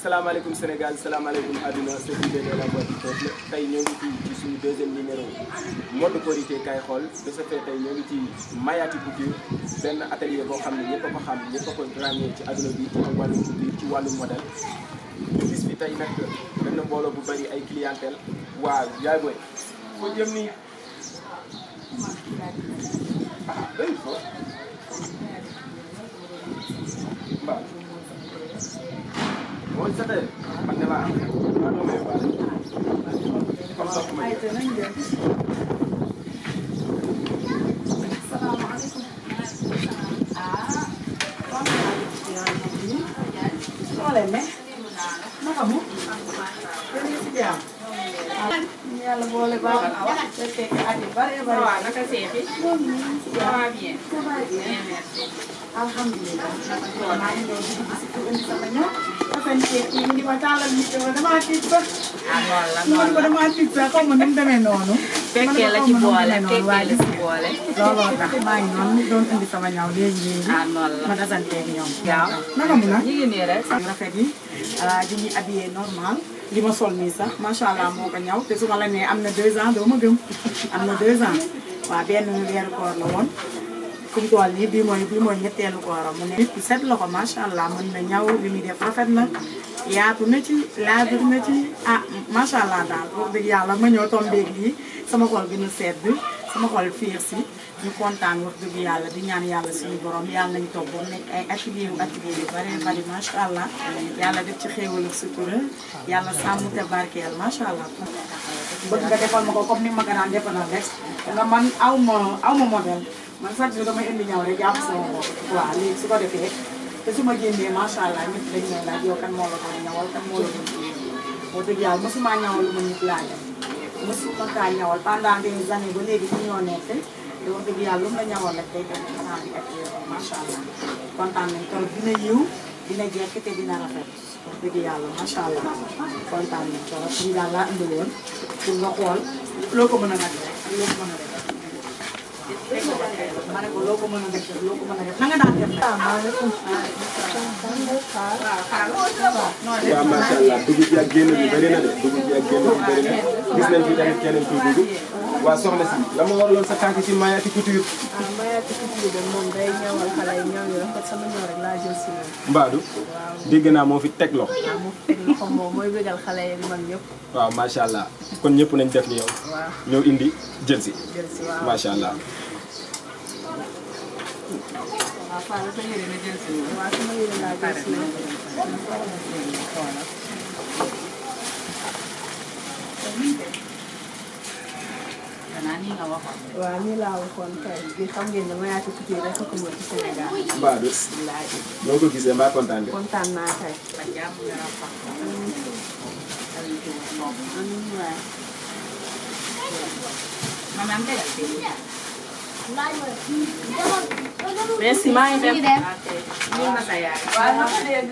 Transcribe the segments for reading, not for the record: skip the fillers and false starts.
salaamaaleykum Sénégal salaamaaleykum àdduna sa idée de la boîte du peuple tey ñoo ngi fii ci suñu deuxième numéro mode korité kay xool de ce fait tey ñoo ngi ci Mayati Couture benn atelier boo xam ne ñëpp a ko xam ñëpp a ko ràññee ci àdduna bi ci wàllu couture ci wàllu modèle gis fi tey nag benn mbooloo bu bëri ay clientèle waaw yaay booy foo jëm nii ah day fo mbaa mooy sa tey man de maa am maa ngi may baal comme ça ma salaamaaleykum. noo leen ne. naka mu. yéen a ngi si jàmm. yàlla boole baax na wax. fekkee at yu bari bari. waaw naka seeti. ça va bien. ça va bien. merci. alhamdulilah. maa ngi doon dugg si pour indi sama ñëw. rafetlu kii ñu di ma tàllal nit ñi damaa tiit sax. ah noonu la noonu la damaa tiit sax xaw ma nu mu demee noonu. fekkee la ci boole fekkee la ci boole. looloo tax maa ngi noonu doon indi sama ñaw léegi. ah noonu la ma dasanteeg ñoom. waaw naka mu nag. ñu ngi nii rek. rafet yi di ñuy habillé normal li ma sol nii sax macha allah moo ko ñaw te su ma la nee am na 2 ans doo ma gëm am na 2 ans waaw benn weeru koor la woon fu mu toll nii bii mooy ñetteelu kooram mu ne nit ku set la ko macha allah mën na ñaw li muy def rafet na yaatu na ci laabir na ci ah macha allah daal wax dëgg yàlla ma ñëw tombeeg lii sama xol gën a sedd sama xol fiir si ñu kontaan wax dëgg yàlla di ñaan yàlla suñu borom yàlla nañu toog ba mu nekk ay atelier yu bari bari macha allah yàlla def ci xéewal ak sutura yàlla sàmm te barkeel macha allah. bëgg nga defal ma ko comme ni ma ko daan defal rek nga man aw ma modèle man chaque jour damay indi ñaw rek jàpp sama bopp waaw léegi su ko defee te su ma génnee macha allah ñëpp dañ ñëw laaj yow kan moo la doon ñawal kan moo la doon wax dëgg yàlla mosuma ñawal lu ma nit laajal mosuma kaa ñawal pendant des années ba léegi ñu ñoo nekk. te wax dëgg yàlla lu mu la ñawoon rek day dem xanaa di ak macha allah kontaan nañ trop dina yiw dina jekk te dina rafet wax dëgg yàlla macha allah kontaan nañ trop lii daal laa indi woon pour nga xool loo ko mën a nag rek loo ko mën a def. ma ne ko loo ko mën a def loo ko mën a def na nga daan def nag. waaw macha allah dugub ji ak génn bi bëri na de dugub ji ak génn bi bëri na gis nañ fi tamit keneen kuy dugub waa soxna si la ma waraloon sa tànk ci Mayati Couture. ah Mayati Couture de moom day ñawal xale yi ñëw yu rafet sama ñëw rek laa jël si moom. Mbadu dégg naa moo fi teg loxo. waaw moo fi teg loxo moom mooy bégal xale yi man ñëpp. waaw macha allah kon ñëpp nañ def ni yow. waaw ñëw indi jël si. jël si waaw macha allah. waaw Fane sa yére nga jël si moom. waaw sama yére laa jël si moom. xanaa nii nga waxoon. waaw nii laa waxoon kay bi xam ngeen ne Mayati Couture rek ko mën ci Sénégal. Mbadu laaj noo ko gisee mbaa kontaan nga. kontaan naa kay. ba jàmm nga rafet. waay. maanaam tegal fii. merci maa ngi dem. ñu nga sa yaay.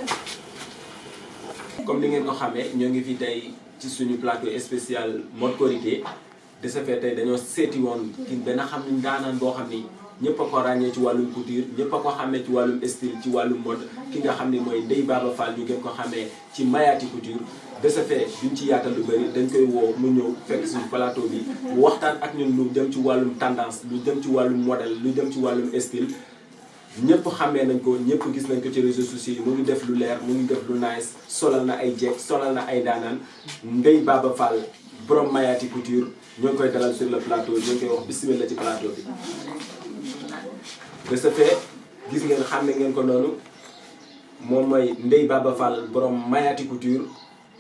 comme ni ngeen ko xamee ñoo ngi fi tey ci suñu plateau spécial mode korité de ce fait tey dañoo seeti woon ki benn xam ni daanaan boo xam ni ñëpp a ko ràññee ci wàllum couture ñëpp a ko xamee ci wàllum style ci wàllum mode ki nga xam ni mooy Ndeye Baba Fall ñu gën ko xamee ci Mayati Couture de ce fait duñ ci yaatal lu bëri dañ koy woo mu ñëw fekk suñu plateau bi mu waxtaan ak ñun lu jëm ci wàllum tendance lu jëm ci wàllum modèle lu jëm ci wàllum style ñëpp xamee nañ ko ñëpp gis nañ ko ci réseaux sociaux yi mu ngi def lu leer mu ngi def lu nice solal na ay jeeg solal na ay daanaan Ndeye Baba Fall borom Mayati Couture ñoo ngi koy dalal sur le plateau ñoo ngi koy wax bismillah ci plateau bi. de ce fait gis ngeen xàmme ngeen ko noonu moom mooy Ndeye Baba Fall borom Mayati Couture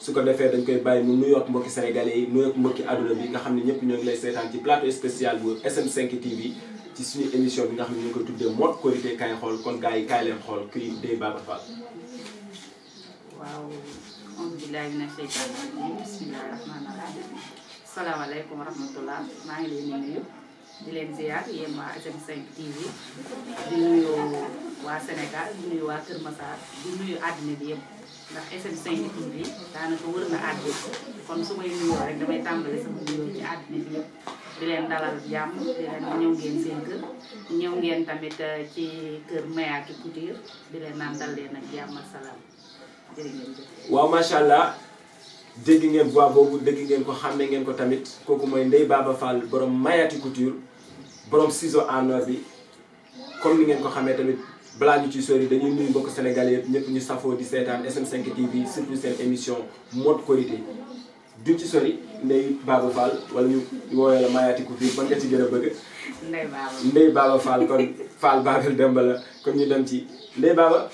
su ko defee dañ koy bàyyi mu nuyoog mbokki sénégalais yi nuyoog mbokki àdduna bi nga xam ne ñëpp ñoo ngi lay seetaan ci plateau spécial bu SM5 TV. ci suñu émission bi nga xam ne ñu ngi ko tuddee mode korité kay xool kon gars yi kaay leen xool kii Ndeye Baba Fall. waaw alhamdulilah mina sheytaan rajim bismillahi rahmaani rahim salaamaaleykum wa rahmatullah maa ngi leen di nuyu di leen ziar yéen waa SM5 TV di nuyu waa Sénégal di nuyu waa Kër Massar di nuyu àddina bi yëpp ndax SM5 TV daanaka wër na àddina kon su may nuyoo rek damay tàmbali sama nuyoo ci àddina bi yëpp di leen dalal jàmm di leen ñëw ngeen seen kër ñëw ngeen tamit ci kër Mayati Couture di leen naan dal leen ak jàmm ak salaam. jërë ngeen jëf. waaw macha allah dégg ngeen voix boobu dégg ngeen ko xàmme ngeen ko tamit kooku mooy Ndeye Baba Fall borom Mayati Couture borom ciseau en or bi comme ni ngeen ko xamee tamit balaa ñu ci sori dañuy nuyu mbokk Sénégalais yëpp ñëpp ñu safoo di seetaan SM5 TV surtout seen émission mode korité duñ ci sori Ndeye Baba Fall wala ñu woowee la Mayati Couture ban nga ci gën a bëgg. Ndeye Baba Fall kon Fall Babel Demba la kon ñu dem ci Ndeye Baba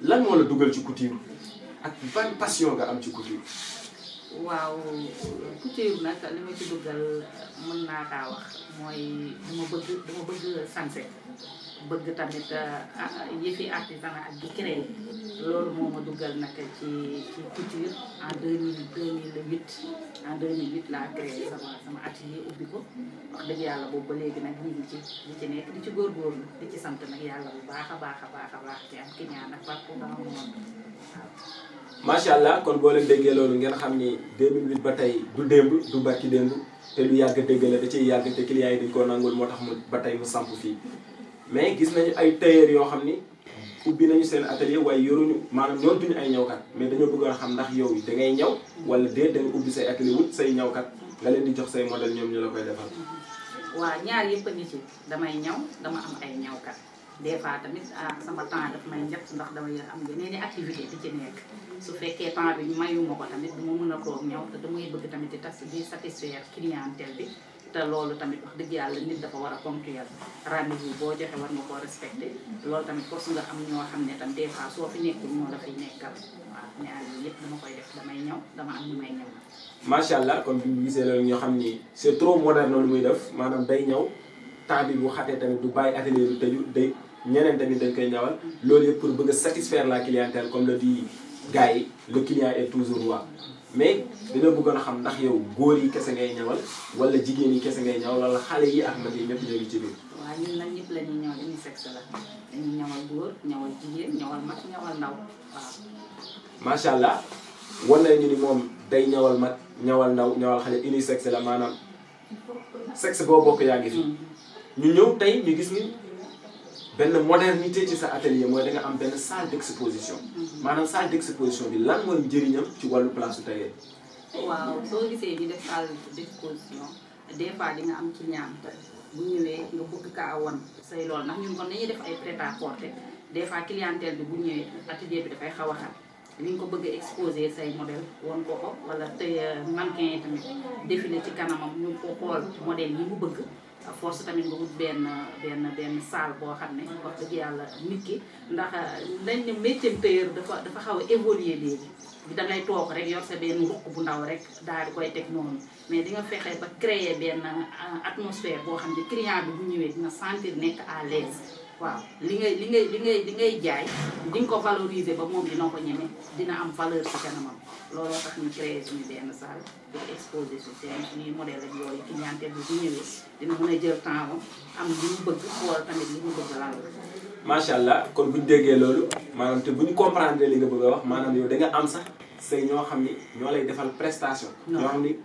lan moo la dugal ci couture ak ban passion nga am ci couture. waaw couture nag li ma ci dugal mën naa kaa wax mooy dama bëgg sanse bëgg tamit yëfi artisanat ak di créer loolu moo ma dugal nag ci couture en 2008 laa créé sama atelier ubbi ko wax dëgg yàlla boobu ba léegi nag ñu ngi ci nekk di ci góorgóorlu di ci sant nag yàlla bu baax a baax ci am client nag partout dans le monde waaw. macha allah kon boo leen déggee loolu ngeen xam ni 2008 ba tey du démb du barki démb te lu yàgg dégg la da ciy yàgg te clients yi dañ koo nangul moo tax mu ba tey mu samp fii mais gis nañu ay tailleur yoo xam ni ubbi nañu seen atelier waaye yoruñu maanaam ñoontuñu ay ñawkat mais dañoo bëggoon xam ndax yow da ngay ñaw wala déet da nga ubbi say atelier wut say ñawkat nga leen di jox say modèle ñoom ñu la koy defal. waaw ñaar yëpp a ngi ci damay ñaw dama am ay ñawkat des fois tamit sama temps daf may njëkk ndax damay am yeneen i activité di ci nekk su fekkee temps bi mayuma ko tamit du ma mën a toog ñaw te damay bëgg tamit di satisfaire clientèle bi te loolu tamit wax dëgg yàlla nit dafa war a ponctuel rendez-vous boo joxe war nga koo respecté loolu tamit force nga am ñoo xam ne tam des fois soo fi nekkul ñoo la fiy nekkal waaw ñaar yi yëpp dama koy def damay ñaw dama am ñu may ñaw. macha allah kon bi ñu gisee loolu ñoo xam ni c'est trop moderne lu muy def maanaam day ñaw temps bi bu xatee tamit du bàyyi atelier du tëju day ñeneen tamit dañ koy ñawal loolu yëpp pour bëgg a satisfaire la clientèle comme le dit gars yi le client est toujours roi mais dañoo bëggoon a xam ndax yow góor yi kese ngay ñawal wala jigéen yi kese ngay ñawal wala xale yi ak mag yi ñëpp ñoo ngi ci biir. waaw ñun nag ñëpp la ñuy ñëw dañuy sexe la dañuy ñawal góor ñawal jigéen ñawal mag ñawal ndaw waaw. macha allah wan nañu ni moom day ñawal mag ñawal ndaw ñawal xale unisexe la maanaam sexe boo bokk yaa ngi fi. ñu ñëw tey ñu gis ni benn modernité ci sa atelier mooy da nga am benn salle d'exposition. maanaam salle d'exposition bi lan mooy njëriñam ci wàllu place su tailleur. waaw soo gisee ñu def salle d'exposition des fois di nga am client bu ñëwee nga bëgg kaa wan say lool ndax ñun kon dañuy def ay prêt-à-porter des fois clientèle bi bu ñëwee atelier bi dafay xaw a xat li nga ko bëgg a exposer say modèle won ko ko wala tey mannequin yi tamit défilé ci kanamam ñu ko xool modèle yi mu bëgg. force tamit nga wut benn salle boo xam ne wax dëgg yàlla nit ki ndax dañ ne métier tailleur dafa xaw a évoluer léegi da ngay toog rek yor sa benn ruq bu ndaw rek daal di koy teg noonu mais di nga fexe ba créer benn atmosphère boo xam ne client bi bu ñëwee dina sentir nekk à l'aise waaw li ngay jaay di nga ko valoriser ba moom dina ko ñeme dina am valeur ci kanamam looloo tax ñu créer suñu benn salle pour exposer suñuy modèle ak yooyu clientèle bi bu ñëwee dina mën a jël temps am li mu bëgg xool tamit li mu bëgg lan la. macha allah kon bu ñu déggee loolu maanaam te bu ñu comprendre li nga bëgg a wax maanaam yow da nga am sax say ñoo xam ni ñoo lay defal prestation. ñoo xam ni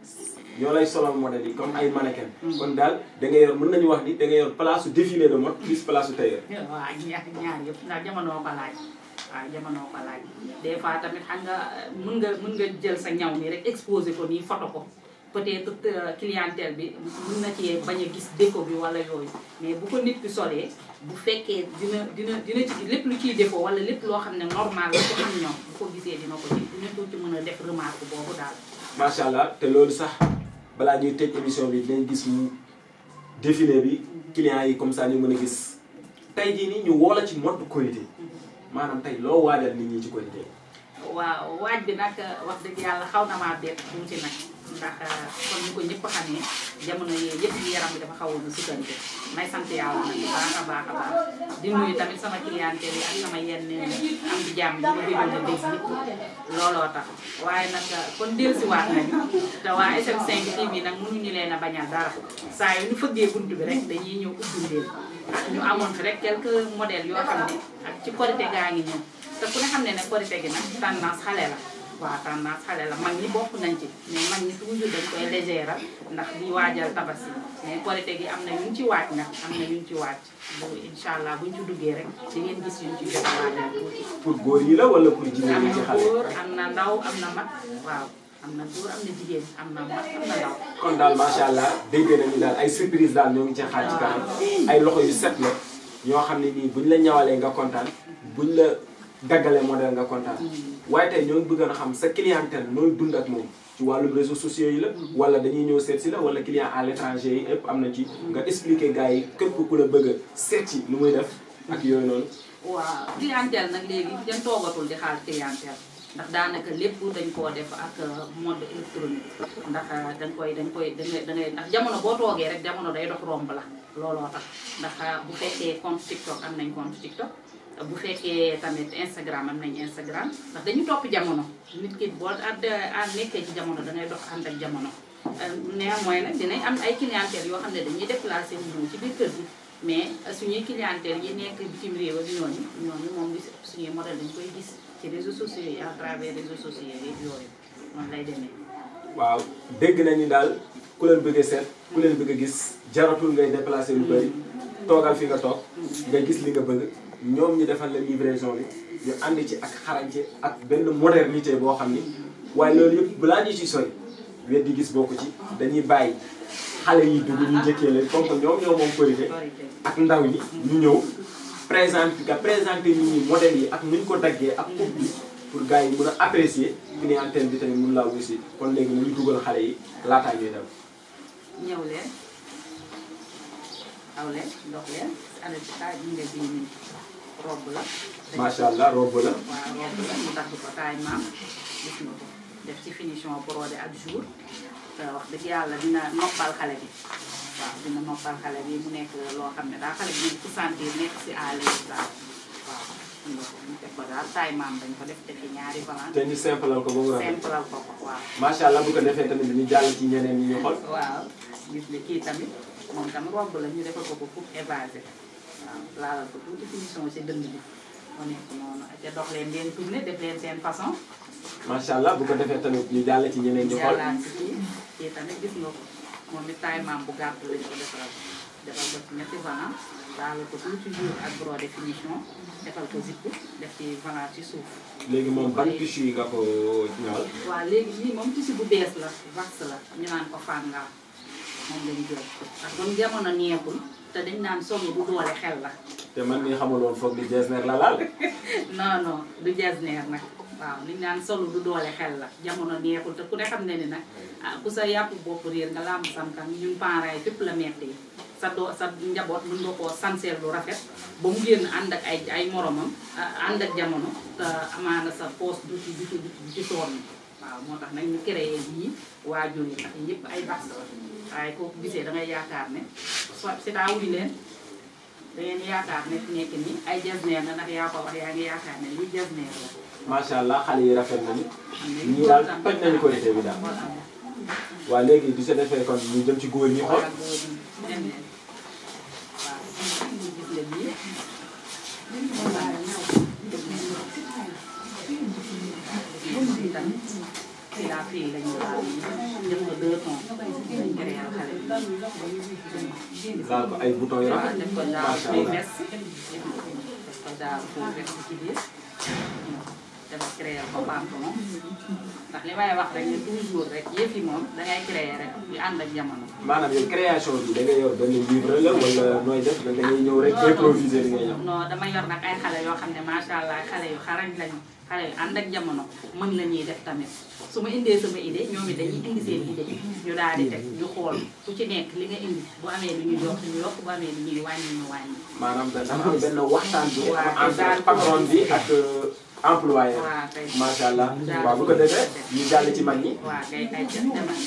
ñoo lay solal modèle yi comme ay mannequin. kon daal da nga yor mën nañu wax ni da nga yor place su défilé de mode plus place su tailleur. waaw ñaar yëpp ndax jamono ko laaj. waaw jamono ko laaj des fois tamit xam nga mën nga jël sa ñaw nii rek exposé ko nii photo ko peut-être clientèle bi mën na ci bañ a gis déco bi wala yooyu mais bu ko nit ki solee bu fekkee dina ci lépp lu ciy défaut wala lépp loo xam ne normal la ko am ñoom bu ko gisee dina ko ci mën a def remarque boobu daal. macha allah te loolu sax balaa ñuy tëj émission bi dinañ gis mu défilé bi clients yi comme ça ñu mën a gis tey jii nii ñu woo la ci mode korité maanaam tey loo waajal nit ñi ci korité. waaw waaj bi nag wax dëgg yàlla xaw na maa bett tuuti nag ndax kon ñu ko ñëpp xamee jamono yee yëpp yaram bi dafa xawoon na sukkandiku may sant yàlla nag baax a baax di nuyu tamit sama clientèle yi ak sama yenn am di jàmm yi ma bëggoon a dégg yëpp looloo tax waaye nag kon dellusiwaat nañu te waa SM5 TV nag mënuñu leen a bañal dara saa yu ñu fëggee bunt bi rek dañuy ñëw ubbi leen ñu amoon fi rek quelques modèles yoo xam ne ak ci korité gaa ngi ñëw te ku ne xam ne korité gi nag tendance xale la waaw tendance xale la mag ñi bokk nañ ci mais mag ñi toujours dañ koy légéral ndax di waajal tabaski mais korite gi am na yuñ ci waaj nag am na yuñ ci waaj bu incha allah buñ ci duggee rek di ngeen gis yuñ ci jot a waajal tuuti. pour góor yi la wala pour jigéen am ñi ci na xale góor am na ndaw am na mag waaw am na góor am na jigéen am na mag am na ndaw. kon daal macha allah dégg nañu daal ay surprise daal ñoo ngi ci xaar ci kanam ay loxo yu set la ñoo xam ne nii buñ la ñawalee nga kontaan buñ la daggalee modèle nga kontaan waaye tey ñoo ngi bëgg a xam sa clientèle nooy dund ak moom ci wàllum réseaux sociaux yi la wala dañuy ñëw seet si la wala client à l'étranger yi yëpp am na ci nga expliquer gars yi képp ku la bëgg a seet si lu muy def ak yooyu noonu. waaw clientèle nag léegi dañ toogatul di xaar clientèle ndax daanaka lépp dañ koo def ak mode électronique ndax dañ koy da ngay ndax jamono boo toogee rek jamono day dox romb la looloo tax ndax bu fekkee compte TikTok am nañ compte TikTok bu fekkee tamit Instagram am nañ Instagram ndax dañu topp jamono nit ki boo nekkee ci jamono dangay dox ànd ak jamono néanmoins nag dinañ am ay clientèle yoo xam ne dañuy déplacé wu ñëw ci biir kër gi mais suñuy clientèle yi nekk bitim réew ak ñooñu moom li suñuy modèle dañ koy gis ci réseaux sociaux yi à travers réseaux sociaux yi yooyu noonu lay demee. waaw dégg nañu daal ku leen bëgg a seet ku leen bëgg a gis jaratul ngay déplacé lu bëri toogal fi nga toog nga gis li nga bëgg ñoom ñu defal la livraison bi ñu ànd ci ak xarañte ak benn modernité boo xam ni waaye loolu yëpp balaa ñu ci sori weddi gis bokku ci dañuy bàyyi xale yi dugg ñu njëkkee leen comme que ñoom ñoo moom korité ak ndaw ñi ñu ñëw présenté nit ñi modèles yi ak nuñ ko daggee ak coupe bi pour gars yi mën a apprécier clientèle bi tamit mun laa wusi kon léegi nañu dugal xale yi laataa ñuy dem. ñëw leen aw leen dox leen ana ci taay bi nga bii nii robb la. macha allah robb la. waaw robb la mu dagg ko taay maam gis nga ko def ci finition brodé ak jour te wax dëgg yàlla dina noppal xale bi waaw dina noppal xale bi mu nekk loo xam ne daal xale bi nekk ci sentir nekk si à l'aise daal waaw ñu def ko daal taay maam dañ ko def te ci ñaari balan. te ñu simplal ko ba mu rafet. simplal ko waaw. macha allah bu ko defee tamit dañuy jàll ci ñeneen ñi ñu xool. waaw gis nga kii tamit moom tamit robb la ñu defal ko coupe évasé waaw laalal ko tuuti finition si dënd bi mu nekk noonu te dox leen ngeen tourné def leen seen façon. macha allah bu ko defee tamit ñu jàll ci ñeneen ñi xool. jàllaat si kii tamit gis nga ko moom it taille maam bu gàtt lañ ko defal ko ci ñetti valant laalal ko tuuti jour ak brodé finition defal ko zip def ci valant ci suuf. léegi moom ban tissu yi nga ko ñëwal. waaw léegi lii moom tissu bu bees la vax la ñu naan ko fàngaal moom lañ jël ndax kon jamono neexul te dañ naan solu du doole xel la. te man mii xamuloon foog di jesner la laal. non non du jesner nag waaw liñ naan solu du doole xel la jamono neexul te ku ne xam ne ni nag ku sa yàpp bopp réer nga làmb sam-kam ñun parents yi fépp la metti sa njaboot mën nga koo sanseel lu rafet ba mu génn ànd ak ay moromam ànd ak jamono te amaana sa poos du ci sonn waaw moo tax nag ñu créé bii waajur yi ndax yëpp ay baax la waaye kooku gisee da ngay yaakaar ne c'est à wuy leen da ngeen yaakaar ne fi nekk nii ay jasneer na ndax yaa ko wax yaa ngi yaakaar ne lii jasneer la. macha allah xale yi rafet nañu. ñii daal toj nañu korité bi daal. waaw léegi du se defee kon ñu jëm ci góor ñi xool. waaw gis nga bii. tamit ci la fii lañu laal def ko 2 tons dañ créé xale bi. laal ko ay boutons yu rafet. def ko daal full veste def ko daal full veste ci biir dafa créé ko pantalon ndax li may wax rek ne toujours rek yëf yi moom dangay créé rek yu ànd ak jamono. maanaam yow création bi da ngay yor benn livre la wala nooy def da ngay ñëw rek improviser li ngay ñëw. non dama yor nag ay xale yoo xam ne macha allah xale yu xarañ lañu xale yu ànd ak jamono mën la ñuy def tamit su ma indee sama idée ñoom it dañuy indi seen idée ñu daal di teg ñu xool ku ci nekk li nga indi bu amee lu ñu yokk ñu yokk bu amee lu ñuy wàññi ñu wàññi. maanaam dafa am benn waxtaan bi. waaw entre patron bi ak employé. waaw kay macha allah waaw bu ko defee ñu jàll ci mag ñi. waaw kay ay jëf demal.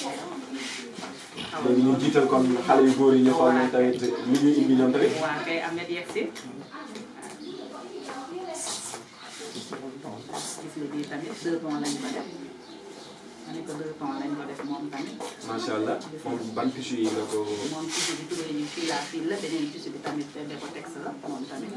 léegi ñu jiital comme xale yu góor yi ñu xool ñoom tamit li ñuy indi ñoom tamit. waaw kay Ahmed yegg si. gis nga bii tamit 2 tons lañ ko def ma ne ko 2 tons lañ ko def moom tamit. macha allah moom ban tissu yi nga ko. moom tissu bi turee ñu fii laa fii la beneen tissu bi tamit Decotex la moom tamit.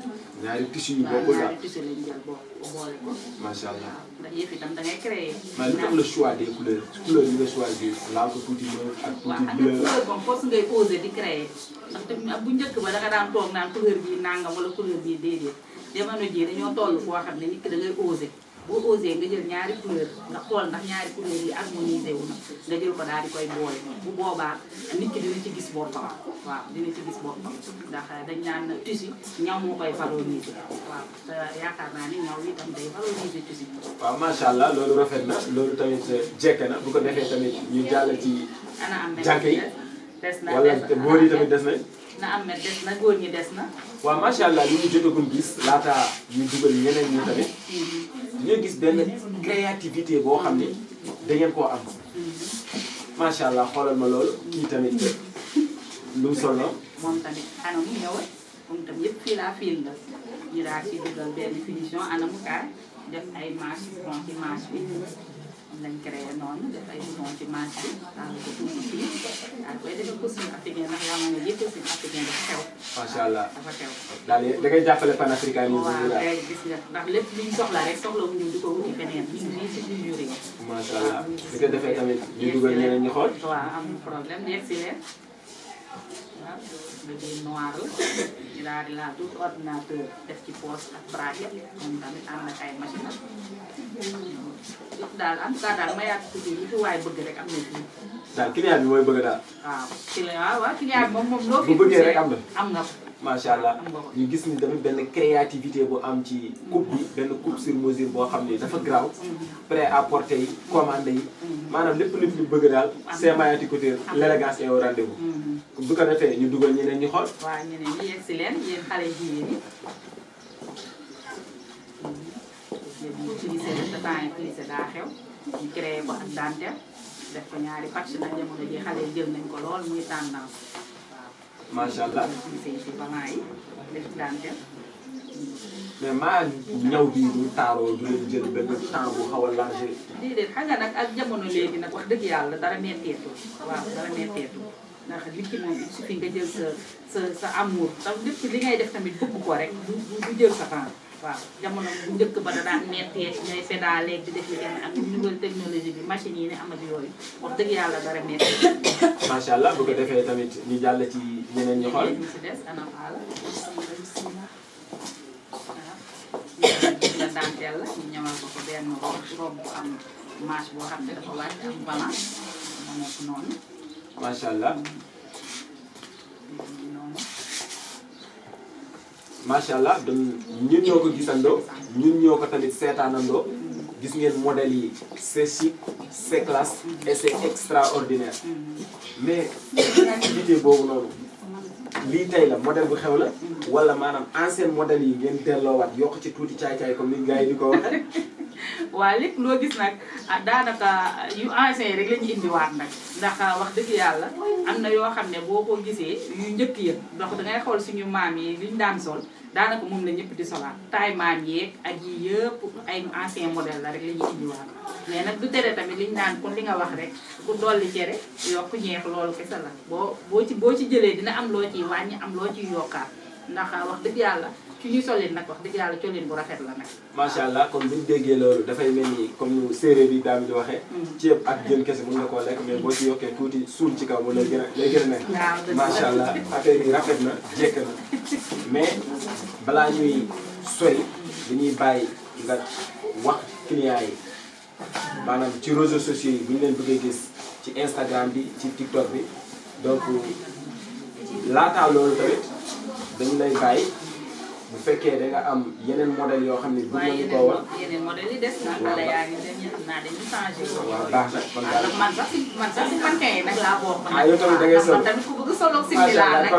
ñaari tissu yu bokkul la ñaari tissu lañ jël boole ko. macha allah. ndax yëf itam da ngay créer. mais lu tax le choix des couleurs yi nga choisir laal ko tuuti mauve ak waaw tuuti xam nga bleu. couleur moom force ngay oser di créer ndax tamit bu njëkk ba da nga daan toog naan couleur bii nangam wala couleur bii déedéet jamono jii dañoo toll foo xam ne nit ki da ngay oser boo osé nga jël ñaari couleur nga xool ndax ñaari couleur yi harmonisé wu na nga jël ko daal di koy boole bu boobaa nit ki dina ci gis boppam waaw dina ci gis boppam ndax dañ naan tissu ñaw moo koy valoriser waaw te yaakaar naa ni ñaw itam day valoriser tissu. waaw macha allah loolu rafet na loolu tamit jekk na bu ko defee tamit ñu jàll ci ana am jànk yi des na wala góor yi tamit des nañ. na am des na góor ñi des na. waaw macha allah li ñu jotagum gis laata ñu dugal ñeneen ñi tamit dañoo gis benn créativité boo xam ni da ngeen koo am macha allah xoolal ma loolu kii tamit lu mu solo. moom tamit anam mu ñëw moom tam yëpp fii laa fiil la ñu daal ci dugal benn finition anamu kaay def ay manche bouton ci manche bi moom lañ créé noonu def ay bouton ci manche bi daal ko tuuti fii daal koy defal costume africain ndax yaa ma ne yëpp costume africain dafa xew. macha allah dafa xew. daal di da ngay jàppale panafricanisme bi waaw daal. day gis nga ndax lépp luñ soxla rek soxla wu ñu di ko wuti feneen ñun fii si biir yi. macha allah bu ko defee tamit ñu dugal ñeneen ñi xool. waaw amul problème yegg si leen waaw le bii noir la ñu daal di laal tout ordinateur def ci poche ak braquet moom tamit ànd ak ay machine yëpp daal en tout cas daal mayaat ko ci lu ci waay bëgg rek am na fii. daal client bi mooy bëgg daal. waaw client bi moom loo fi bu bëggee rek am na. am nga ko. macha allah ñu gis ni tamit benn créativité bu am ci coupe bi benn coupe sur mesure boo xam ni dafa graw prêt à porter yi commande yi maanaam lépp lépp lu bëgg daal c'est Mayati Couture l'élégance est au rendez-vous. bu ko defee ñu dugal ñeneen ñi xool. waaw ñeneen ñi yegg si leen yéen xale jigéen ñi. ñu plissé la te temps yi plissé daa xew ñu créé ko ak dentelle def ko ñaari patch nag jamono ji xale yi jël nañ ko lool muy tendance waaw. macha allah plissé ci banaay yi def dentelle. mais maa ñaw bi du taaroo du leen jël benn temps bu xaw a large. déedéet xam nga nag ak jamono léegi nag wax dëgg yàlla dara metteetul waaw dara metteetul ndax nit ki moom il suffit nga jël sa amour tam lépp li ngay def tamit bëgg ko rek du jël sa temps. waaw jamono bu njëkk ba da daan mettee ngay pédale di def li ak nouvelle technologie bi machine yi ne am ak yooyu wax dëgg yàlla dara metti. macha allah bu ko defee tamit ñu jàll ci ñeneen ñi xool. ñu si des anam àll. la dentelle la ñu ñëwal ko ko benn robe bu am manche boo xam ne dafa wàcc am volant moo nekk noonu. macha allah. macha allah ñun ñoo ko gisandoo ñun ñoo ko tamit seetaanandoo gis ngeen modèle yi c'est chic c'est classe et c'est extraordinaire mais activité boobu noonu lii tey la modèle bu xew la wala maanaam ancien modèle yi ngeen delloowaat yokk ci tuuti caay-caay comme ni gars yi di ko waxee. waaw lépp loo gis nag daanaka yu ancien yi rek la ñu indiwaat nag ndax wax dëgg yàlla am na yoo xam ne boo ko gisee yu njëkk yëpp donc dangay xool suñu maam yi li ñu daan sol daanaka moom la ñëpp di solaat taay maam yeeg ak yi yëpp ay ancien modèle la rek la ñuy indiwaat mais nag du tere tamit li ñu naan kon li nga wax rek ku dolli cere yokk ñeex loolu kese la boo ci jëlee dina am loo ciy wàññi am loo ciy yokkaat ndax wax dëgg yàlla ci ñuy solin nag wax dëgg yàlla colin bu rafet la nag. macha allah comme buñu déggee loolu dafay mel ni comme nu séeréer yi daal di waxee. ceeb ak jën kese mën nga koo lekk mais boo ci yokkee tuuti suul ci kaw lay gën a nekk. macha allah affaire yi rafet na jekk na mais balaa ñuy sori dañuy bàyyi nga wax client yi maanaam ci réseaux sociaux yi bu ñu leen bëggee gis ci Instagram bi ci TikTok bi donc laataa loolu tamit dañu lay bàyyi. bu fekkee da nga am yeneen modèle yoo xam ne bëgg nañu koo wax yeneen modèle yi des na xale yaa ngi dem xam naa dañuy changé. waaw baax na kon daal man sax si mannequin yi nag laa bokk. yow tamit da ngay sol tamit ku bëgg solo ak simila nag.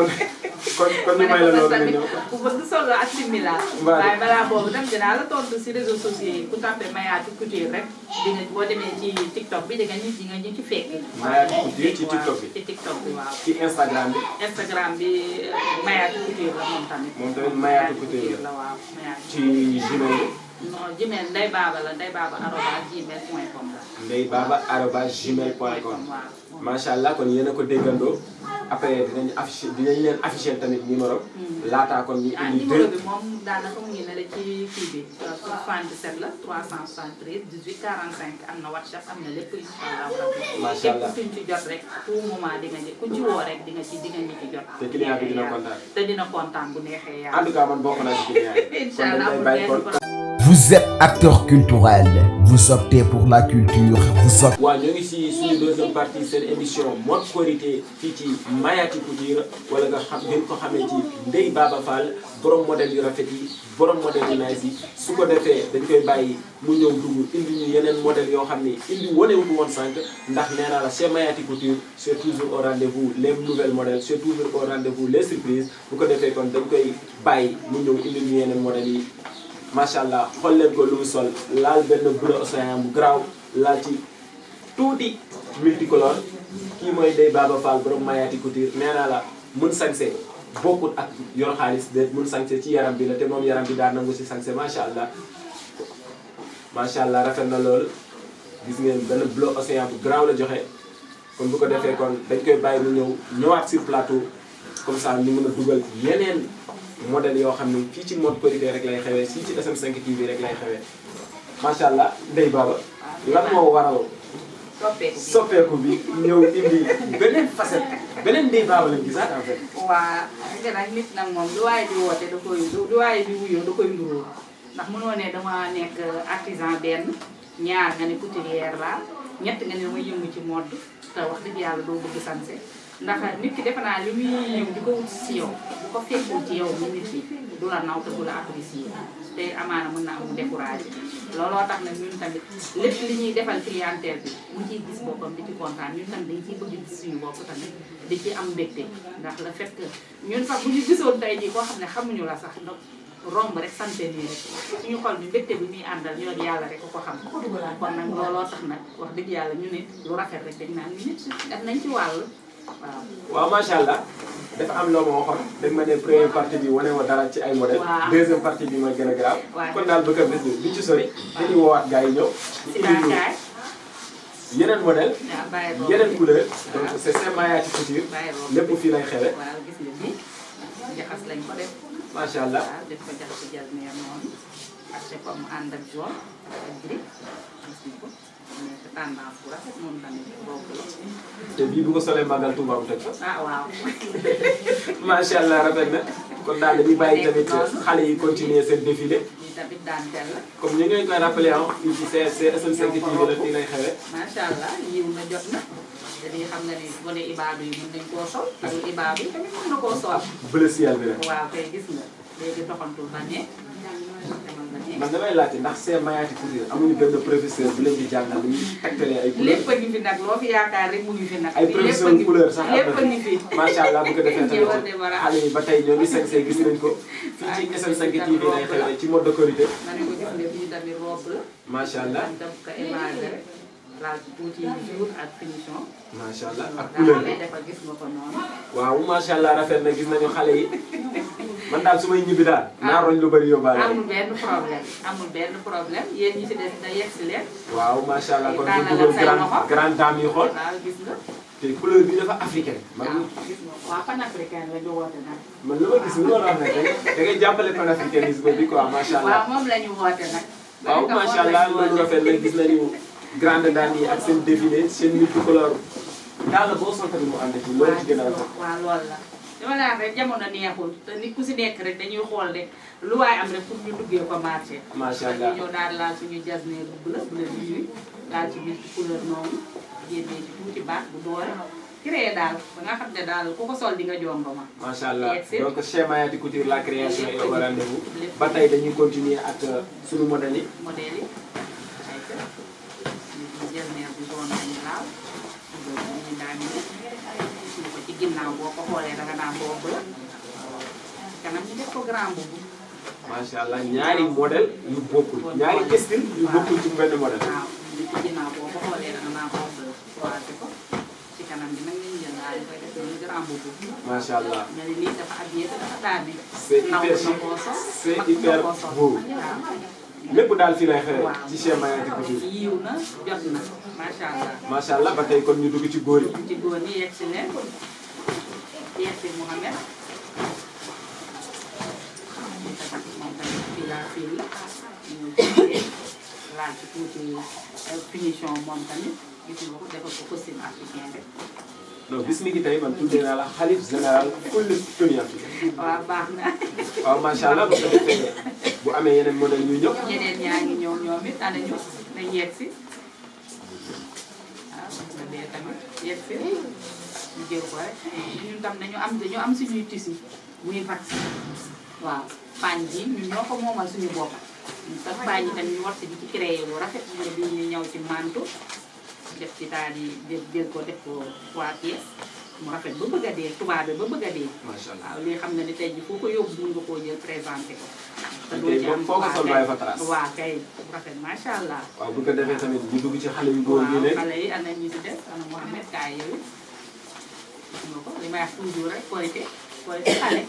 kon ñu may la loolu nga ñëw. ku bëgg solo ak simila. waaye balaa boobu tam dinaa la tontu si réseaux sociaux yi ku tapé Mayati Couture rek di nga boo demee ci TikTok bi di nga ñu ci fekk. Mayati Couture ci TikTok bi ci TikTok bi waaw. ci Instagram bi. Instagram bi Mayati Couture la moom tamit. moom tamit Mayati Couture la waaw. ci Gmail. non Gmail Ndeye Baba la ndeyebaba@gmail.com la. ndeyebaba@gmail.com. waaw macha allah kon yéen a ko déggandoo après dinañ leen afficher tamit numéro. laataa kon ñu indi numéro bi moom daanaka mu ngi ne la ci kii bi 77 la 373 18 45 am na WhatsApp am na lépp incha allah. macha allah képp kuñ ci jot rek tout moment di nga kuñ ci woo rek di nga ñu ci jot. te client bi dina kontaan. te dina kontaan bu neexee yàlla. en tout cas man bokk naa ci client yi. incha allah Vous êtes acteur culturel, vous optez pour la culture, vous optez... waaw ñoo ngi si suñu deuxième partie seen émission mode korité fii ci Mayati Couture wala nga xam ngeen ko xamee ci Ndeye Baba Fall borom modèle yu rafet yi borom modèle yu nice yi su ko defee dañ koy bàyyi mu ñëw dugg indi ñu yeneen modèle yoo xam ni indi wanewuñu woon sànq ndax nee naa la chez Mayati Couture c'est toujours au rendez-vous les nouvelles modèles c'est toujours au rendez-vous les surprises bu ko defee kon dañ koy bàyyi mu ñëw indi ñu yeneen modèles yi. macha allah xool leen ko lu mu sol laal benn bleu océan bu garaaw laal ci tuuti multicolore kii mooy Ndeye Baba Fall borom Mayati Couture nee naa la mun sañse bokkut ak yor xaalis de mun sañse ci yaram bi la te moom yaram bi daa nangu si sañse macha allah rafet na lool gis ngeen benn bleu océan bu garaaw la joxe kon bu ko defee kon dañ koy bàyyi mu ñëw ñëwaat sur plateau comme ça ñu mën a dugal yeneen. modèle yoo xam ne fii ci mode korité rek lay xewee fii ci SM5 TV rek lay xewee macha allah Ndeye Baba lan moo waral soppeeku bi ñëw indi beneen facette beneen Ndeye Baba lañ gisaat en fait. waa nga nag nit nag moom lu waaye di woote da koy lu waaye di wuyoo da koy nduróo ndax mënoo ne dama nekk artisan benn ñaar nga ne couturière laa ñett nga ne dama yëngu ci mode te wax dëgg yàlla doo bëgg sanse ndax nit ki defe naa li muy ñëw di ko wut si yow bu ko fekkul ci yow mi nit ki du la naw te du la apprécier te amaana mën na am découragé looloo tax nag ñun tamit lépp li ñuy defal clientèle bi mu ciy gis boppam di ci kontaan ñun tamit dañ ciy bëgg gis suñu bopp tamit di ci am mbégte ndax le fait que ñun sax bu ñu gisoon tey jii koo xam ne xamuñu la sax donc romb rek santé nii rek suñu xol bi mbégte bi muy àndal ñoo yàlla rek ko xam kon nag looloo tax nag wax dëgg yàlla ñu ne lu rafet rek dañ naan nit def nañ ci wàll waaw macha allah dafa am loo ma waxoon dañ ma ne première partie bi wane wa dara ci ay modèle deuxième partie bi mooy gën a grave kon daal bëgg a bés bi duñ ci sori dañuy woowaat gars yi ñëw indi yeneen modèle yeneen couleur donc c'est Mayati Couture lépp fii lay xewe waaw gis nga bii jaxas lañ ko def macha allah def ko jaxas jasneer noonu ak c'est comme ànd ak jaune ak gris gis nga ko nekk tendance bu rafet moom tamit boobu la. te bii bu ko solee màggal Touba mu teg fa. ah waaw. macha allah rafet na kon daal dañuy bàyyi tamit xale yi continuer seen défilé. lii tamit daan teel la. comme ni ngeen koy rappelé ah fii ci SM5 TV la fii lay xewee. macha allah yiw na jot na. te lii xam nga ni gone ibaadu yi mën nañ koo sol. ak ibaadu yi tamit mën na koo sol. bleu ciel bi rek. waaw kay gis nga léegi doxantul ba ne. man damay laajte ndax c'est Mayati Couture amuñu benn professeur bu leen di jàngal lu ñuy tegtalee ay couleurs. lépp a ngi fi nag loo fi yaakaar rek mu ngi fi nag. ay professeur couleur sax lépp a ngi fi. macha allah bu ko defee tamit xale yi ba tey ñoo ngi sañse gis nañ ko fii ci SM5 TV lay xewee ci mode de korité. ma ne ko gis nga bii tamit robe la. macha allah daf ko émaillé rek laal ci tuuti jour ak finition. macha allah ak couleur bi dafa gis nga ko noonu. waaw macha allah rafet na gis nañu xale yi man daal su may ñibbi daal. naa roñ lu bëri yóbbaale. amul benn problème amul benn problème yéen ñi ci des da yegg si leen. waaw macha allah kon ñu dugal grande dame yi xool. waaw gis nga. te couleur bi dafa africaine. waaw gis nga waaw panafricaine la ñu woote nag. man li ma gis ni loolu wax ne da ngay jàppale panafricanisme bi quoi macha allah. waaw moom la ñu woote nag. waaw macha allah loolu rafet na gis nañu grande dame yi ak seen défilé seen multicolore daal boo sol tamit mu ànd ci loolu ci gën a rafet. waaw loolu la. dama naan rek jamono neexul te nit ku si nekk rek dañuy xool rek lu waay am rek pour ñu duggee ko marché. macha allah ñëw daal laal suñu jasneer bu bleu bii laal ci biir couleur noonu génnee ci tuuti baax bu doore créé daal ba nga xam ne daal ku ko sol di nga jongo ma. macha allah donc chez Mayati Couture la création est au rendez-vous ba tey dañuy continuer ak suñu modèle yi. modèle yi ay kër jasneer bu jaune lañu laal ñu daan ko ci ginnaaw boo ko xoolee danga naan boobu la kanam ñu def ko grand boobu. macha allah ñaari modèle yu bokkul ñaari style yu bokkul ci benn modèle. waaw li ci ginnaaw boo ko xoolee danga naan boobu la croisé ko ci kanam bi nag ñu jël daal di koy def loolu grand boobu. macha allah mais lii dafa habillé te dafa daane. c'est hyper chic c'est hyper beau. lépp daal fii lay xewee ci chez Mayati Couture. yiw na jot na macha allah. macha allah ba tey kon ñu dugg ci góor yi. ci góor ñi yegg si leen. Yacine Mohamed moom tamit fii laa fii ñu laal ci tuuti finition moom tamit gis nga ko defal ko costume africain rek. non bis mi ngi tey man tuddee naa la xalif général kulli tenue africaine. waaw baax na. waaw macha allah bu ko defee bu amee yeneen modèle ñuy ñëw. ñeneen ñaa ngi ñëw ñoom it ana ñu nañ yegg si waaw nga dee tamit yegg si ñu jël ko rek ñun tam dañu am suñuy tissu muy vax waaw paañ bi ñun ñoo ko moomal suñu bopp sax paañ yi tamit ñu war si di ci créé lu rafet nga bi ñu ñëw ci manteau def ci daal di jël ko def ko 3 pièces mu rafet ba bëgg a dee tubaabe ba bëgg a dee. macha allah waaw lii xam nga ni tey jii foo ko yóbbu mun nga koo jël présenté ko. te doo tey ci moom am foo ko sol bàyyi fa trace. waaw kay rafet macha allah. waaw bu ko defee tamit ñu dugg ci xale yu góor yi waaw léegi. xale yi ana ñu si des ana Mohamed kaay yow gis nga ko li may wax toujours rek korité xale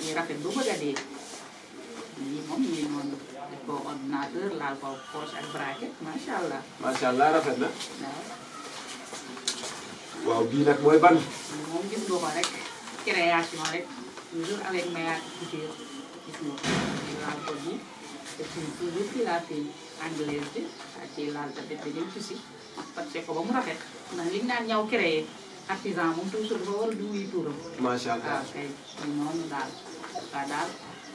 yi rafet ba bëgg a dee lii moom ñii noonu def ko ordinateur laal ko poche ak braquet macha allah macha allah rafet na. waaw. waaw bii nag mooy ban. moom gis nga ko rek création rek toujours avec Mayat Couture gis nga ko laal ko bi te toujours fii laa fi anglaise bi ak ci laal tamit bi dem tuuti parce que ko ba mu rafet ndax li ñu naan ñaw créé artisan moom toujours dafa war a duy tuuram. macha allah waaw kay noonu daal waaw daal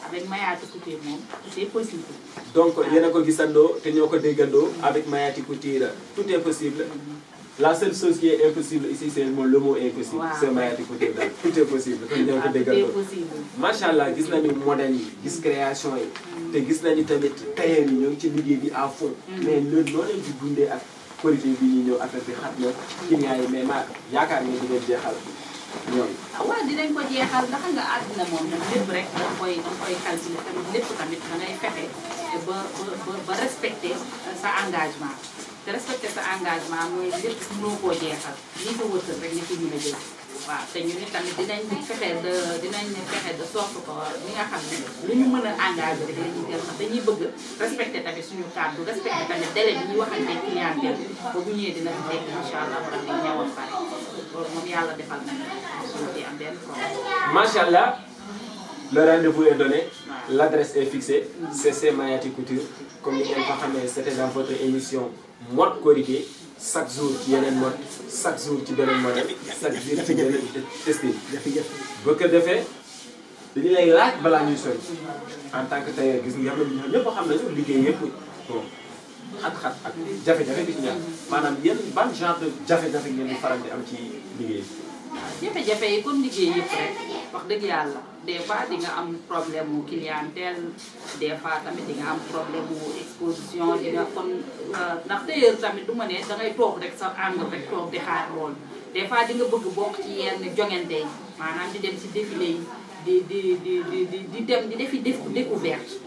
avec Mayat Couture moom c'est possible. donc yéen a ko gisandoo te ñoo ko déggandoo avec Mayati Couture tout est possible. La seule chose qui est impossible ici c'est le mot impossible. Waaw. c'est Mayati Couture daal tout est possible kon ñoo ko waaw c'est déggandoo. possible. macha allah gis nañu modèle yi gis création yi. te gis nañu tamit tailleur yi ñoo ngi ci liggéey bi à fond. mais loolu noo leen di dundee ak qualité bi ñuy ñëw affaire bi xat na client yi mais ma yaakaar nga di leen jeexal ñoom. ah waaw dinañ ko jeexal ndax nga àddina moom nag lépp rek da koy calculer tamit lépp tamit da ngay fexe ba respecté sa engagement te respecté sa engagement mooy lépp mënoo koo jeexal lii ko wërsëg rek nga ci mën a jël waaw te ñu ne tamit dinañ fexe de sorte que li nga xam ne lu ñu mën a engagé rek la ñuy jël ndax dañuy bëgg respecté tamit suñu kàddu respecté tamit délai bi ñuy waxante clientèle ba bu ñëwee dina fi fekk incha allah rabbi ñëwal pare loolu moom yàlla defal nañu suñu ci am benn problème. macha allah le rendez-vous est donné l'adresse est fixée c'est Mayati Couture comme ni ngeen ko xamee c'était dans votre émission mode Korité chaque jour ci yeneen mode chaque jour ci beneen modèle chaque jour ci beneen style. ba ko defee dañu lay laaj balaa ñuy sori en tant que tailleur gis nga xam ne ñoom ñëpp xam nañu liggéey yëpp bon xat-xat ak jafe-jafe bi ci ñaar maanaam yéen ban genre de jafe-jafe ngeen di faral di am ci liggéey bi. jafe-jafe yi comme liggéey yëpp rek wax dëgg yàlla des fois di nga am problème mu clientèle des fois tamit di nga am problème mu exposition di nga kon ndax tailleur tamit du ma ne dangay toog rek sa angle rek toog di xaar loolu des fois di nga bëgg bokk ci yenn jongante yi maanaam di dem ci défilé yi di dem di defi découverte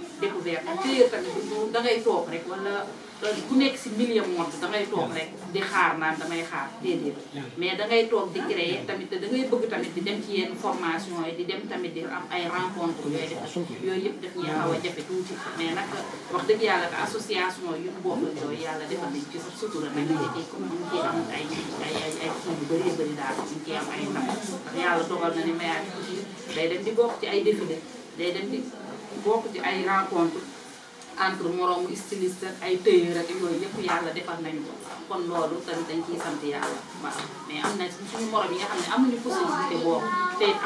tailleur tamit dangay toog rek wala ku nekk si milieu mode dangay toog rek di xaar naan damay xaar déedéet mais dangay toog di créer tamit te dangay bëgg tamit di dem ci yenn formation yi di dem tamit di am ay rencontre yooyu def yooyu yëpp daf ñuy xaw a jafe tuuti mais nag wax dëgg yàlla que association yu bokk yooyu yàlla defal nañ ci sa sutura nag ñu ci comme ñu ciy am ay kii yu bëree bëri daal ñu ciy am ay ndam ndax yàlla dogal na ni Mayati Couture day dem di bokk ci ay défilé day dem di bokk ci ay rencontre entre moroomu styliste ak ay tailleur ak yooyu yëpp yàlla defal nañu ko kon loolu tamit dañ ciy sant yàlla waaw mais am na suñu morom yi nga xam ne amuñu possibilité boobu te it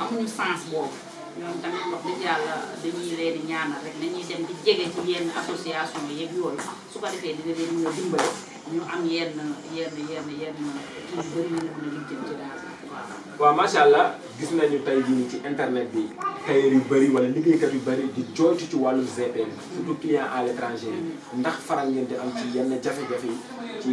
amuñu sens boobu ñoom tamit wax dëgg yàlla dañuy leen di ñaanal rek nañuy dem di jege ci yenn association yeeg yooyu su ko defee dina leen mën a dimbale ñu am yenn kii yu bëri ñu mën a lijjanti daal waaw. waaw macha allah gis nañu tey jii nii ci internet bi tailleur yu bëri wala liggéeykat yu bëri di jooytu ci wàllu GP bi surtout client à l'étranger ndax faral ngeen di am ci yenn jafe-jafe yi ci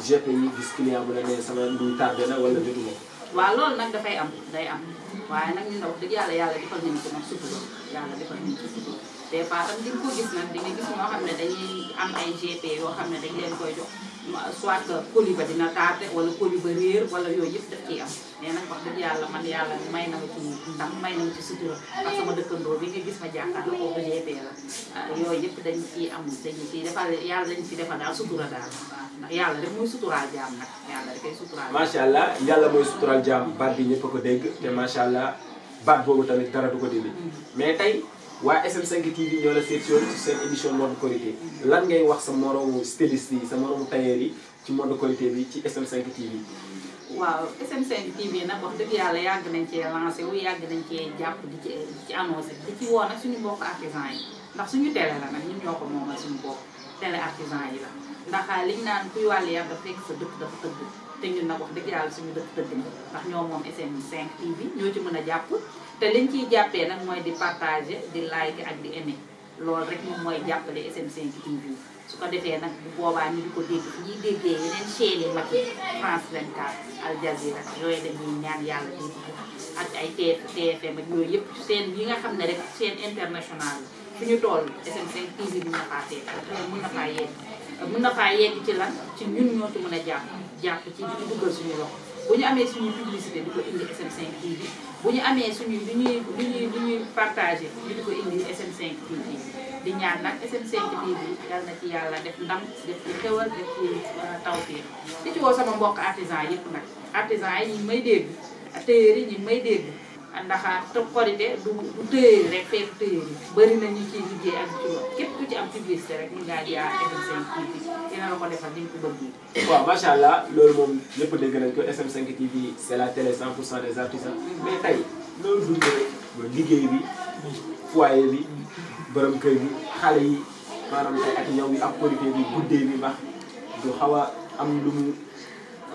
GP yi gis client bu la nee sama nduy tardé na wala jotuma ko. waaw loolu nag dafay am day am waaye nag ñu ne wax dëgg yàlla defal nañu ko nag sutura yàlla defal nañu ko sutura des fois tam di nga ko gis nag di nga gis ñoo xam ne dañuy am ay GP yoo xam ne dañ leen koy jox soit que colis ba dina tardé wala colis ba réer wala yooyu yëpp daf ciy am mais nag wax dëgg yàlla man yàlla may na ma ci ndam may na ma ci sutura parce que sama dëkkandoo bi nga gis ma jàkkaarloo kooku GP la yooyu yëpp dañ ciy am dañu ciy defal yàlla dañ ci defal daal sutura daal ndax yàlla rek mooy suturaal jaam nag yàlla rek ay suturaal. macha allah yàlla mooy suturaal jaam baat bi ñëpp a ko dégg te macha allah baat boobu tamit dara du ko dindi mais tey waa SM5 TV ñoo la seet si woon ci seen émission mode Korité lan ngay wax sa moromu styliste yi sa moromu tailleur yi ci mode Korité bi ci SM5 TV. waaw SM5 TV nag wax dëgg yàlla yàgg nañ cee lancé wu yàgg nañ cee jàpp di ci annoncé di ci woo nag suñu mbokk artisan yi ndax suñu télé la nag ñun ñoo ko moomal suñu bopp télé artisan yi la ndax liñ naan kuy wàllu yar dafa fekk sa dëkk dafa tëgg te ñun nag wax dëgg yàlla suñu dëkk tëgg na ndax ñoo moom SM5 TV ñoo ci mën a jàpp te liñ ciy jàppee nag mooy di partager di like ak di aimer loolu rek moom mooy jàppale SM5 TV su ko defee nag bu boobaa ñu di ko dégg ñuy déggee yeneen chaîne yi mag yi France 24 Al Jazeera yooyu dañuy ñaan yàlla dégg ko ak ay TFM ak yooyu yëpp chaîne yi nga xam ne rek chaîne internationale la fu ñu toll SM5 TV bi mën na faa teg mën na faa yegg mën na faa yegg ci lan ci ñun ñoo ci mën a jàpp ci di duggal suñu loxo bu ñu amee suñu publicité di ko indi SM5 TV bu ñu amee suñu li ñuy partagé ñu di ko indi SM5 TV di ñaan nag SM5 TV yal na ci yàlla def ndam def ci xewal def ci tawfeex di ci woo sama mbokk artisan yëpp nag artisan yi ñu ngi may dégg tailleur yi ñu ngi may dégg ndax Korité du tailleur rek fekk tailleur yi bëri na ñu ciy liggéey ak ci loolu képp ku ci am publicité rek mun ngaa jaar SM5 TV dina la ko defal ni nga ko bëggee. waaw macha allah loolu moom ñëpp dégg nañ ko SM5 TV c'est la télé 100% des artisans mais tey loolu dundee ba liggéey bi foyer bi borom kër gi xale yi maanaam tey ak ñëw bi ak Korité bi guddee bi ndax du xaw a am lu mu.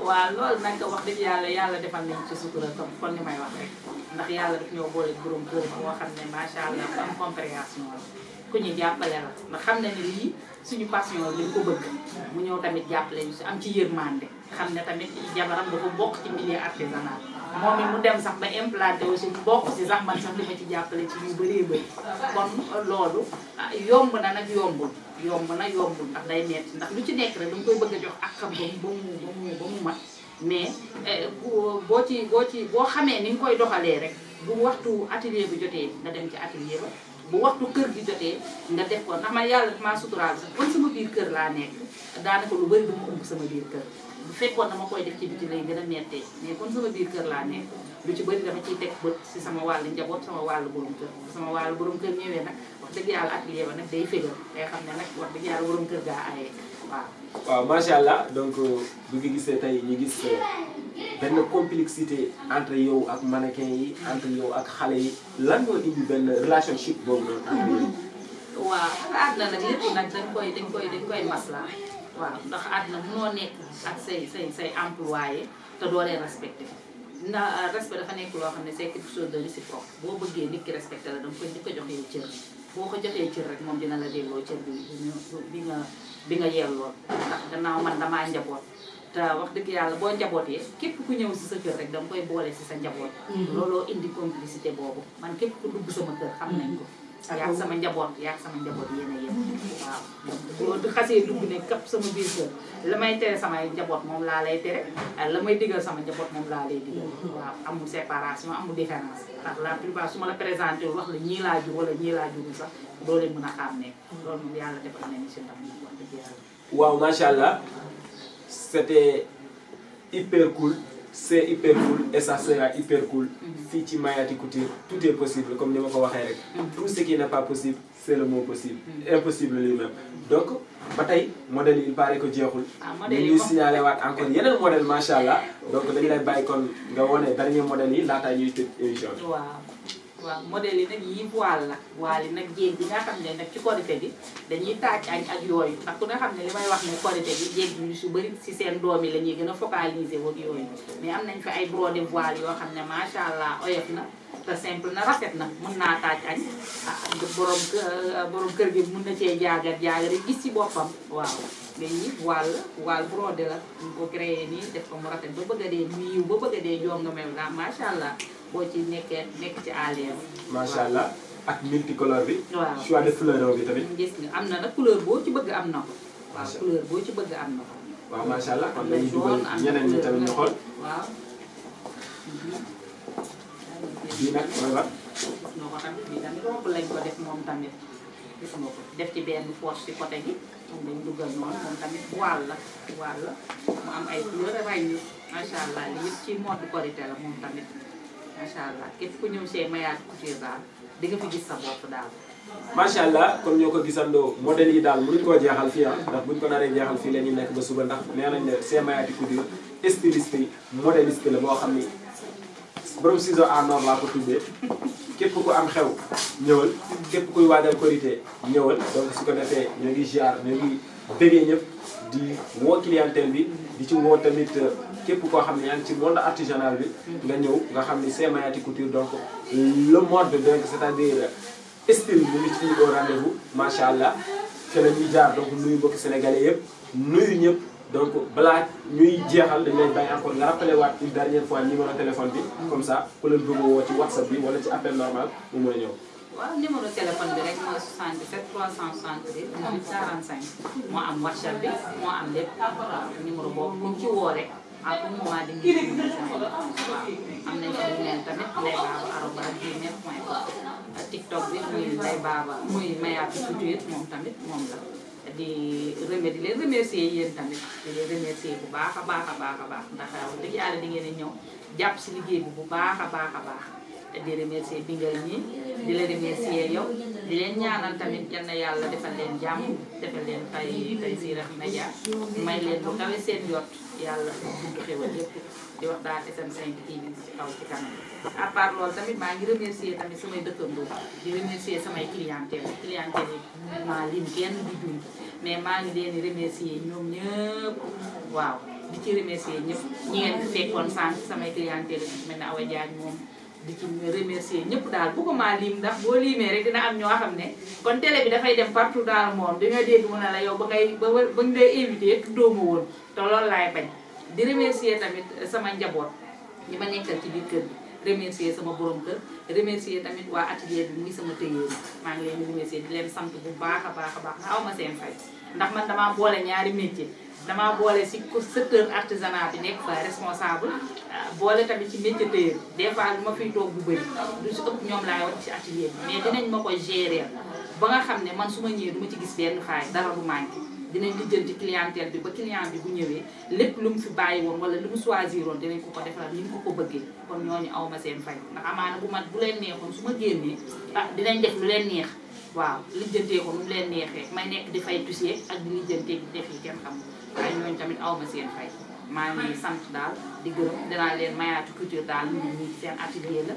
waaw loolu nag wax dëgg yàlla defal nañ ci sutura comme kon ni may wax rek ndax yàlla daf ñoo boole borom kër boo xam ne macha allah ku am compréhension la ku ñu jàppale la ndax xam na ne lii suñu passion lañ ko bëgg mu ñëw tamit jàppale ñu si am ci yërmande xam ne tamit jabaram dafa bokk ci milieu artisanal moom it mu dem sax ba implanté aussi mu bokk si sax man sax li ma ci jàppale ci ñu bëree bëri kon loolu yomb na nag yombul ndax day metti ndax lu ci nekk rek danga koy bëgg a jox ak xam ba mu mat mais boo xamee ni nga koy doxalee rek bu waxtu atelier bi jotee nga dem ci atelier ba bu waxtu kër gi jotee nga def ko ndax man yàlla dafa maa suturaal sax kon sama biir kër laa nekk daanaka lu bëri dama ëmb sama biir kër bu fekkoon dama koy def ci biti lay gën a mettee mais kon sama biir kër laa nekk lu ci bëri dama ciy teg bët si sama wàllu njaboot sama wàllu borom kër ñëwee nag wax dëgg yàlla atelier ba nag day fégal day xam ne nag wax dëgg yàlla borom kër gaa ayee waaw macha allah donc bu ngi gisee tey ñu gis benn complexité entre yow ak mannequin yi entre yow ak xale yi lan moo indi benn relationship boobu noonu entre yéen. waaw àdduna nag lépp nag dañ koy maslaa waaw ndax àdduna mënoo nekk ak say employé te doo leen respecté ndax respect dafa nekk loo xam ne c'est quelque chose de réciproque boo bëggee nit ki respecté la danga koy di ko joxee cër boo ko joxee cër rek moom dina la delloo cër bi nga yelloo ndax gannaaw man damaa njaboot te wax dëgg yàlla boo njabootee képp ku ñëw si sa kër rek danga koy boole si sa njaboot looloo indi complicité boobu man képp ku dugg sama kër xam nañ ko yaag sama njaboot yéen a yéen waaw boo xasee dugg ne kap sama biir kër la may tere samay njaboot moom laa lay tere la may digal sama njaboot moom laa lay digal waaw amul séparation amul différence ndax la plupart su ma la présenté wax la ñii laa jur wala ñii laa jurul sax doo leen mën a xam ne loolu moom yàlla defal nañu si ndam wax dëgg yàlla waaw macha allah c'était hyper cool c'est hyper cool et ça sera hyper cool fii ci Mayati Couture tout est possible comme ni ma ko waxee rek tout ce qui n'est pas possible c'est le mot possible impossible lui-même donc ba tey modèle yi il paraît que jeexul ñu ñuy signalé waat encore yeneen modèle macha allah donc dañu lay bàyyi kon nga wone dernier modèle yi laataa ñuy tëj émission bi. waaw modèle yi nag yii voile la voile yi nag jéeg bi nga xam ne nag ci Korité bi dañuy taaj añ ak yooyu ndax ku nga xam ne li may wax ne Korité bi jéeg bi ñu su bëri si seen doom yi la ñuy gën a focaliser woon yooyu mais am nañ fi ay brodé voile yoo xam ne macha allah oyof na te simple na rafet na mën naa taaj añ borom kër gi mën na cee jaagar gis ci boppam waaw mais yi voile brodé la ñu ko créé nii def ko mu rafet ba bëgg a dee miiw ba bëgg a dee joom nga mel la macha allah boo ci nekk ci à l'aise macha allah ak multicolore bi. waaw choix de fleur bi tamit. gis nga am na nag couleur boo ci bëgg am na ko. waaw couleur boo ci bëgg am na ko. waaw macha allah kon dañuy dugal ñeneen ñi tamit ñu xool. waaw. bii nag mooy ba. gis nga ko tamit bii tamit robe lañ ko def moom tamit gis nga ko def ci benn poche ci côté gi moom lañ dugal noonu moom tamit voile la mu am ay couleur ràññu macha allah li yëpp ci mode Korité la moom tamit macha allah képp ku ñëw see Mayatu Couture daal di nga fi gis sa bopp daal. macha allah kon ñoo ko gisandoo modèle yi daal mënuñ koo jeexal fii ah ndax buñ ko naree jeexal fii la ñuy nekk ba suba ndax nee nañ ne c'est Mayatu Couture styliste yi modéliste la boo xam ni borom ciseau en or laa ko tuddee képp ku am xew ñëwal képp kuy waajal Korité ñëwal donc su ko defee ñoo ngi ziar ñoo ngi bëggee ñëpp di woo clientèle bi di ci woo tamit képp koo xam ne yaa ngi ci monde artisanal bi nga ñëw nga xam ni c'est Mayatu Couture donc le mode donc c'est-à-dire style mu ngi ci au rendez-vous macha allah te la ñuy jaar donc nuyu mbokki sénégalais yëpp nuyu ñëpp donc balaa ñuy jeexal dañ lay bàyyi encore nga rappelé waat une dernière fois numéro téléphone bi comme ça ku leen bëgg woo ci whatsapp bi wala ci appel normal mu mën a ñëw. waaw numéro téléphone bi rek mooy 77 363 18 45 moo am whatsapp bi moo am lépp waaw numéro boobu bu ñu ci woo rek à tout moment dañuy waaw am nañu ko email tamit ndaybaba@gmail.com TikTok bi muy ndaybaba muy Mayatu Couture moom tamit moom la di leen remercier yéen tamit di leen remercier bu baax a baax a baax a baax ndax wax dëgg yàlla di ngeen a ñëw jàpp si liggéey bi bu baax a baax a baax di remercier Bingal ñi di la remercier yow di leen ñaanal tamit yal na yàlla defal leen jàmm defal leen tay Sirah Média may leen lu kawe seen jot yàlla buntu xewal yëpp di wax daal SM5 TV ci kaw ci kanam à part loolu tamit maa ngi remercier tamit samay dëkkandoo di remercier samay clientèle yi maa lim kenn di dund mais maa ngi leen di remercier ñoom ñëpp waaw di ci remercier ñëpp ñi ngeen fi fekkoon sànq samay clientèle yi mel ne Awa Diagne moom di ci remercier ñëpp daal bu ko maa lim ndax boo limee rek dina am ñoo xam ne kon télé bi dafay dem partout dans le monde di nga dégg mu ne la yow ba ñu lay invité tuddoo ma woon te loolu laay bañ di remercier tamit sama njaboot ñi ma nekkal ci biir kër bi remercier sama borom kër remercier tamit waa atelier bi muy sama tëyeer maa ngi leen di remercier di leen sant bu baax a baax a baax aw ma seen fay ndax man damaa boole ñaari métier damaa boole si secteur artisanat bi nekk fa responsable boole tamit ci métier tëyeer des fois lu ma fiy toog bu bëri du si ëpp ñoom laay wax ci atelier bi mais dinañ ma koy gérer ba nga xam ne man su ma ñëwee du ma ci gis benn faay dara du manqué dinañ lijjanti clientèle bi ba client bi bu ñëwee lépp lu mu fi bàyyi woon wala lu mu choisir woon dinañ ko defal ni mu ko bëggee kon ñooñu aw ma seen fay ndax amaana bu leen neexoon su ma génnee dinañ def lu leen neex waaw lijjantee ko nu mu leen neexee may nekk di fay tusier ak di lijjantee di def yi kenn xam waaye ñooñu tamit aw ma seen fay maa ngi sant daal di gërëm dinaa leen Mayatu Couture daal ñu ngi seen atelier la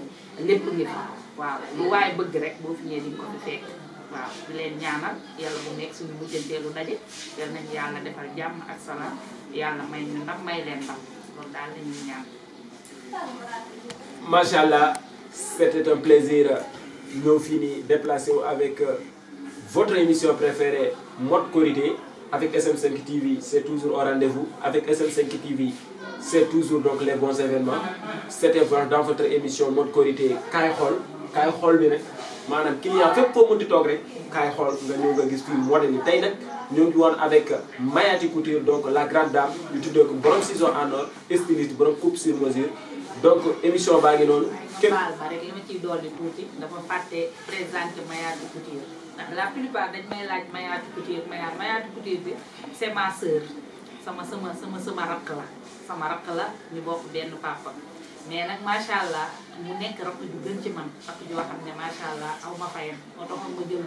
lépp ngi fa waaw lu waaye bëgg rek boo fi ñëwee di nga ko fi fekk waaw di leen ñaanal yàlla bu nekk suñu mujjanteelu daje yal nañu yàlla defal jàmm ak salaam yàlla may ñu ndax may leen ndam loolu daal la ñuy ñaan. macha allah c'était un plaisir ñëw fii nii déplacé wu avec votre émission préférée mode Korité avec SM5 TV c'est toujours au rendez-vous avec SM5 TV c'est toujours donc les bons événements c'était dans votre émission mode Korité kaay xool bi nag. maanaam client fépp foo mënti toog rek kaay xool nga ñëw nga gis fii modèle yi tey nag ñoo ngi woon avec Mayatu Couture donc la grande dame ñu tuddee ko borom ciseau en or styliste borom coupe sur mesure donc émission baa ngi noonu. képp baal ma rek li ma ciy dolli tuuti dafa fàtte présenté Mayatu Couture ndax la plupart dañ may laaj Mayatu Couture Mayatu Couture bi c'est ma sœur sama rakk la ñu bokk benn papa. mais nag macha allah mu nekk rakk ju gën ci man rakk joo xam ne macha allah aw ma fayam moo taxoon ma jël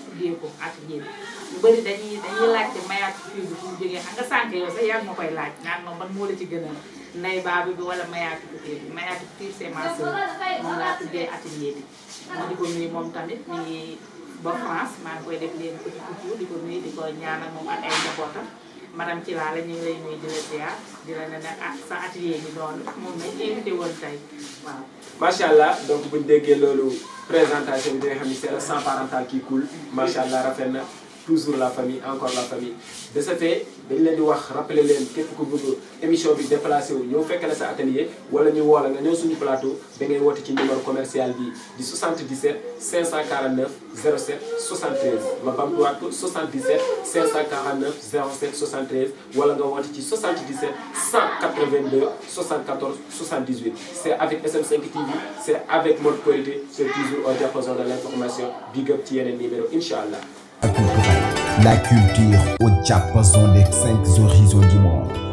tuddee ko atelier bi ñu bëri dañuy laajte Mayatu Couture bi fu mu jógee xam nga sànq yow sax yaa ngi ma koy laaj naan ma ban moo la ci gën a nday baabu bi wala Mayatu Couture bi Mayatu Couture c'est ma sœur moom laa tuddee atelier bi ma di ko nuyu moom tamit mi ngi ba France maa ngi koy def leen petit couture di ko nuyu di ko ñaanal moom ak ay njabootam madame ci laa la ñu ngi lay nuyu di la ziar di la ne nag sa atelier bi noonu moom lañ invité woon tey waaw. macha allah donc buñ déggee loolu présentation bi di nga xam ni c'est le sang parental qui coule macha allah rafet na toujours la famille encore la famille de ce fait dañ leen di wax rappeler leen képp ku bëgg émission bi déplacé wu ñëw fekk la sa atelier wala ñu woo la nga ñëw suñu plateau da ngay woote ci numéro commercial bi di 77 549 07 73 ma bamtuwaat ko 77 549 07 73 wala nga woote ci 77 182 74 78 c'est avec SM5 TV c'est avec Mode Korité c'est toujours au diapason de l'information big up ci yeneen numéro Inch'Allah. La culture au diapason des 5 horizons du monde.